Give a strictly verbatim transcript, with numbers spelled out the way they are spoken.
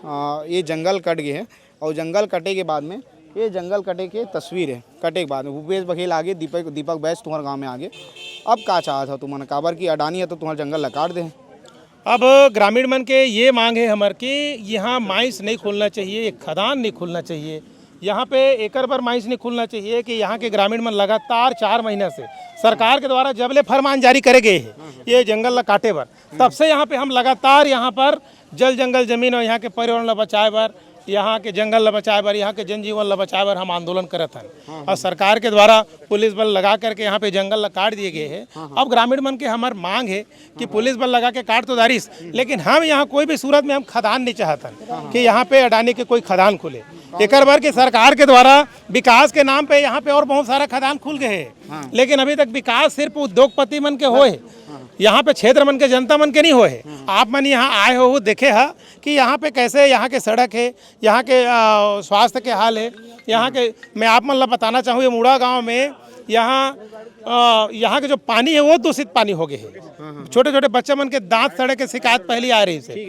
अ, ये जंगल कट गे हे, अउ जंगल कटे के बाद में, ये जंगल कटे के तस्वीर हे, कटे के बाद में भूपेश बघेल आगे, दीपक, दीपक बैस तुम्हर गांव में आगे। अब का चाहत हो तुमन, काबर कि अडानी ह तो तुम्हर जंगल ला काट दे हे। अब ग्रामीण मन के ये मांग हे हमर कि यहाँ माइंस नहीं खोलना चाहिए, ये खदान नहीं खोलना चाहिए, यहाँ पे एकर बर माइंस नहीं खोलना चाहिए कि यहाँ के ग्रामीण मन लगातार चार महीना से सरकार के द्वारा जब ले फरमान जारी करे गए हे ये जंगल ला काटे बर, तब से यहाँ पे हम लगातार यहाँ पर जल जंगल जमीन और यहाँ के पर्यावरण ला बचाए बर, यहाँ के जंगल ला बचाए बर, यहाँ के जनजीवन ला बचाए बर हम आंदोलन करत हन। और सरकार के द्वारा पुलिस बल लगा करके यहाँ पे जंगल ला काट दिए गए हे। अब ग्रामीण मन के हमर मांग हे कि पुलिस बल लगा के काट तो डारिस, लेकिन हम यहाँ कोई भी सूरत में हम खदान नहीं चाहत हन कि यहाँ पे अडानी के कोई खदान खुले। एकर बर कि सरकार के द्वारा विकास के नाम पे यहाँ पे और बहुत सारा खदान खुल गए हे, लेकिन अभी तक विकास सिर्फ उद्योगपति मन के होए हे, यहाँ पे क्षेत्र मन के जनता मन के नहीं होए हे। आप मन यहाँ आए हो, देखे हा कि यहाँ पे कैसे यहाँ के सड़क हे, यहाँ के, अ, स्वास्थ्य के हाल हे, यहाँ के, मैं आप मन ला बताना चाहूँ, ये मुड़ा गांव में यहाँ, अ, यहाँ के जो पानी हे, वो दूषित पानी हो गए हे। छोटे-छोटे बच्चा मन के दांत सड़े के शिकायत पहली आ रही हे।